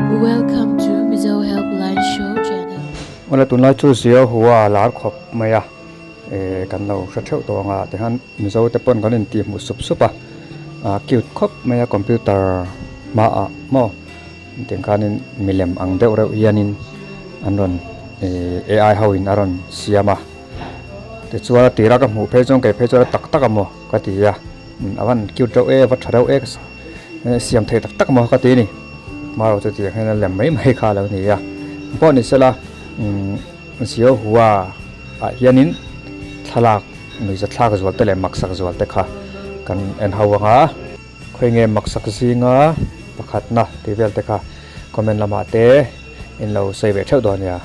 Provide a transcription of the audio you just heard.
Welcome to Mizo Helpline Show Channel. Awle tunlai chu zia hua lar khawp mai a eh kan lo hre theuh tawh ang a tikhan Mizo te pawn kan intih hmuh sup sup a ah cute khawp mai a computer hmaah maw tiang khanin milem ang deuh reuh hianin an rawn eh ai ho in a rawn siam a tichuan a tira ka hmuh phei chuan kei phei chuan a tak tak a maw ka ti a a van cute reuh e a va tha reuh e siam thei tak tak maw ka ti a ni hmaraw chu tiang hian a lem mai mai kha a lo ni a pawh ni sela umm zio hua ah hianin thlalak nuihza thlak zual te leh maksak zual te kha kan en ho ang a khawi nge maksak zinga pakhatna tih vel te kha comment lamah te in lo sawi ve theuh dawn nia.